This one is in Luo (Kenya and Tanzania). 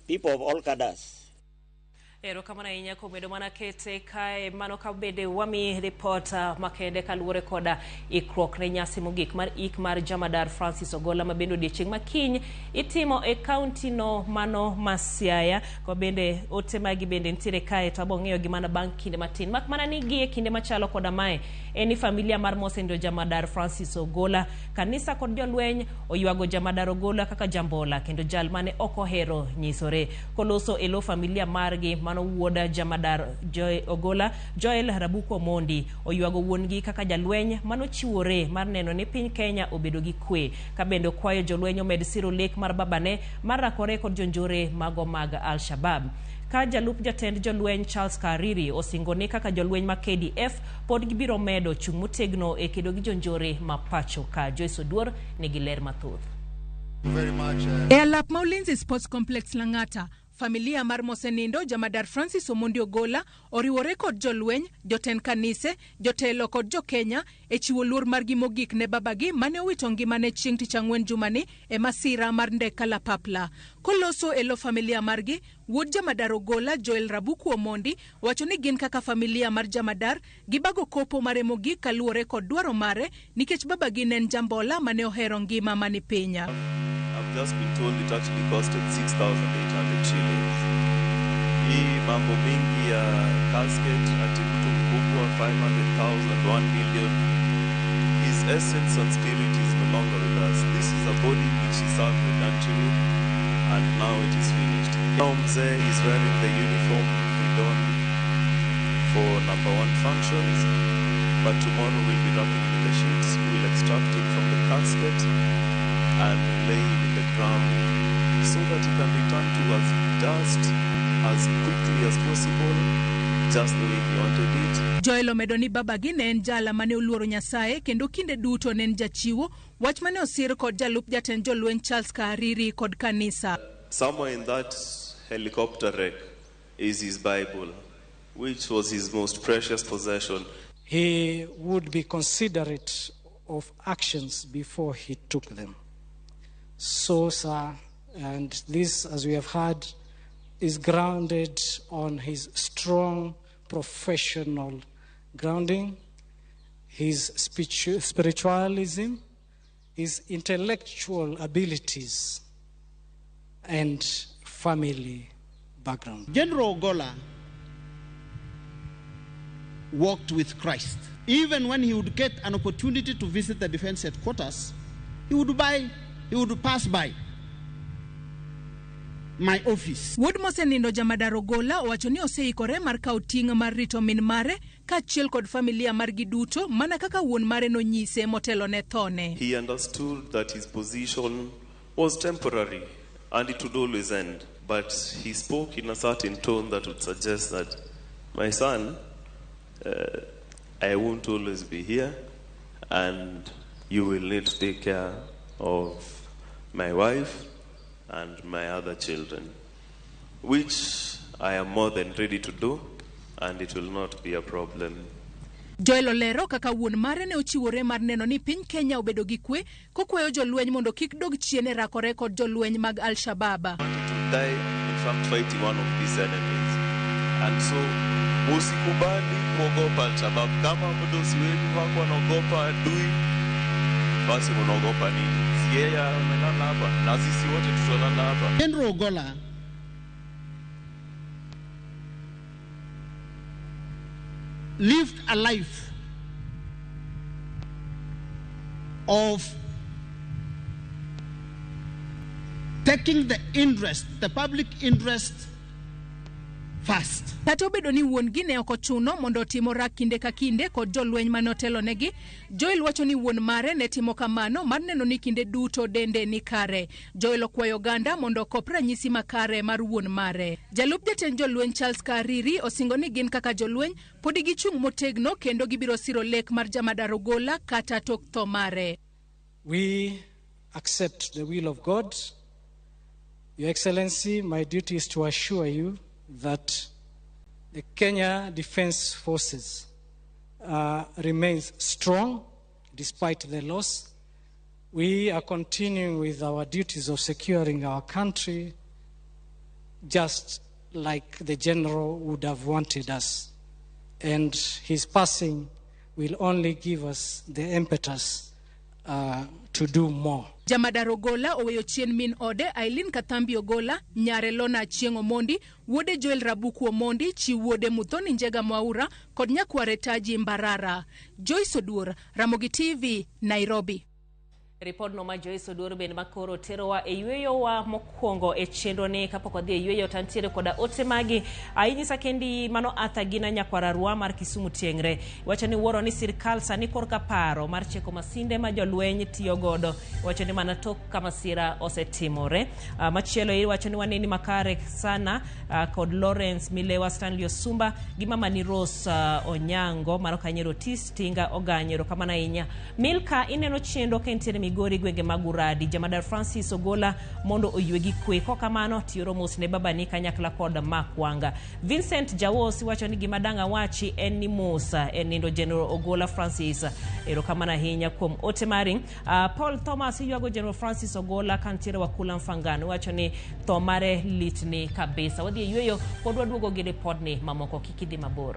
People of all cadres. Erokamano ahinya kuom bedo mana kete kae mano ka bende wami ripot makende kaluwore koda ikruok ne nyasi mogik mar ik mar Jamadar Francis Ogolla ma bende odiechieng' ma kiny itimo e kaunti no mano ma Siaya. Ko bende ote magi bende nitiere kae to abo ng'iyo gi mana bang' kinde matin. Mak mana ni gi e kinde machalo koda mae en ni familia mar mosenindo Jamadar Francis Ogolla, kanisa kod jolweny oywago Jamadar Ogolla kaka jambola kendo jal mane ok ohero nyisore. Koloso e lo familia margi mano wuoda Jamadar Joy Ogolla, Joel Rabuko Omondi oywago wuon-gi kaka jalweny manochiwore mar neno ni piny Kenya obedo gi kwe. Ka bende okwayo jolweny omed siro lek mar babane mar rakore kod jonjore mago mag Al-Shabaab. Ka jalup jatend jolweny Charles Kariri osingo ni kaka jolweny mag KDF pod gibiro medo chung' motegno e kedo gi jonjore ma pacho ka. Joyce Oduor nigi ler mathoth. Very much. E alap ma Ulinzi Sports Complex Lang'ata, familia mar mosenindo Jamadar Francis Omondi Ogolla oriwore kod jolweny, jotend kanise, jotelo kod jokenya e chiwo luor margi mogik ne babagi mane owito ngimane chieng' tich ang'wen jumani e masira mar ndek kalapapla. Koloso e lo familia margi, wuod Jamadar Ogolla Joel Rabuku Omondi wacho ni gin kaka familia mar Jamadar gibago kopo mare mogik kaluwore kod dwaro mare nikech babagi ne en jambola mane ohero ngima mani piny. I've just been told it actually costed 6,800 shillings. Hii mambo mingi ya casket ati mtu mkubwa 500,000, 1 million. His essence and spirit is no longer with us. This is a body which he served the country with, and now it is finished. Now Mzee is wearing the uniform he donned for number one functions, but tomorrow we'll be wrapping him in the sheets. We'll extract him from the casket and lay him in the ground so that he can return to as dust as quickly as possible, just the way he wanted it. Joel omedo ni babagi ne en jala mane oluoro Nyasaye kendo kinde duto ne en jachiwo, wach mane osir kod jalup jatend jolweny Charles Kariri kod kanisa. Somewhere in that helicopter wreck is his Bible, which was his most precious possession. He would be considerate of actions before he took them. So, sir, and this, as we have heard, is grounded on his strong professional grounding, his spiritualism, his intellectual abilities, and family background. General Ogolla walked with Christ. Even when he would get an opportunity to visit the defense headquarters, he would pass by my office. Wuod mosenindo Jamadar Ogolla owacho ni oseikore mar kawo ting' mar rito min mare kaachiel kod familia margi duto mana kaka wuon mare nonyise motelo ne thone. He understood that his position was temporary and it would always end. But he spoke in a certain tone that would suggest that, my son, I won't always be here and you will need to take care of my wife and my other children, which I am more than ready to do, and it will not be a problem. Joel olero kaka wuon mare ne ochiwore mar neno ni piny Kenya obedo gi kwe kokwayo jolweny mondo kik dog chien e rakore kod jolweny mag Al-Shabaab. To die, in fact, fighting one of these enemies. And so, usikubali kuogopa Al-Shabaab. Kama mdosi wenu wako wanaogopa adui, basi mnaogopa nini? Si yeye amelala hapa, na sisi wote tutalala hapa. General Ogolla lived a life of taking the interest, the public interest first. Kata obedo ni wuon gi ne ok ochuno mondo otim orak kinde ka kinde kod jolweny mane otelonegi, Joel wacho ni wuon mare ne timo kamano mar neno ni kinde duto dende ni kare. Joel okwayo oganda mondo okop ranyisi makare mar wuon mare. Jalup jatend jolweny Charles Kariri osingo ni gin kaka jolweny podi gichung' motegno kendo gibiro siro lek mar Jamadar Ogolla kata tok tho mare. We accept the will of God. Your Excellency, my duty is to assure you that the Kenya Defence Forces remains strong despite the loss. We are continuing with our duties of securing our country just like the general would have wanted us. And his passing will only give us the impetus to do more. Jamadar Ogola oweyo chien min ode Aileen Kathambi Ogola, nyare Lona Achieng' Omondi, wuode Joel Rabuku Omondi, chi wuode Muthoni Njega Mwaura kod nyakware Taji Mbarara. Joyce Oduor, Ramogi TV, Nairobi. Ripodno ma Joyce Oduor bende makoro terowa e yweyowa mokwongo e chenro ni. Kapok wadhi e yweyo to antiere koda ote magi. Inyisa kendi mano Arthur Gina nyakwara Rwa mar Kisumu Tieng're. Wacho ni wuoro ni sirkal sani korka paro mar cheko masinde ma jolweny tiyo godo. Wacho ni mana tok ka masira osetimore. Machielo iwacho ni waneni makare sana kod Lawrence Milewa, Stanley Osumba gi mama ni Rose Onyango mano kanyero Tis Tinga Oganye. Erokamano ahinya. Milka ineno chenro ka entiere Migori gwenge mag Uradi. Jamadar Francis Ogola mondo oywe gi kwe. Kokamano tioro mos ne babani kanyakla kod Mark Wanga. Vincent Jawos wacho ni gima dang' awachi en ni Musa en nindo General Ogola Francis. Erokamano ahinya kuom ote mari. Paul Thomas ywago General Francis Ogola kantiere Wakula Mfangano. Wacho ni tho mare litni kabisa. Wadhi e yweyo pod waduogo gi ripodni mamoko, kik idhi mabor.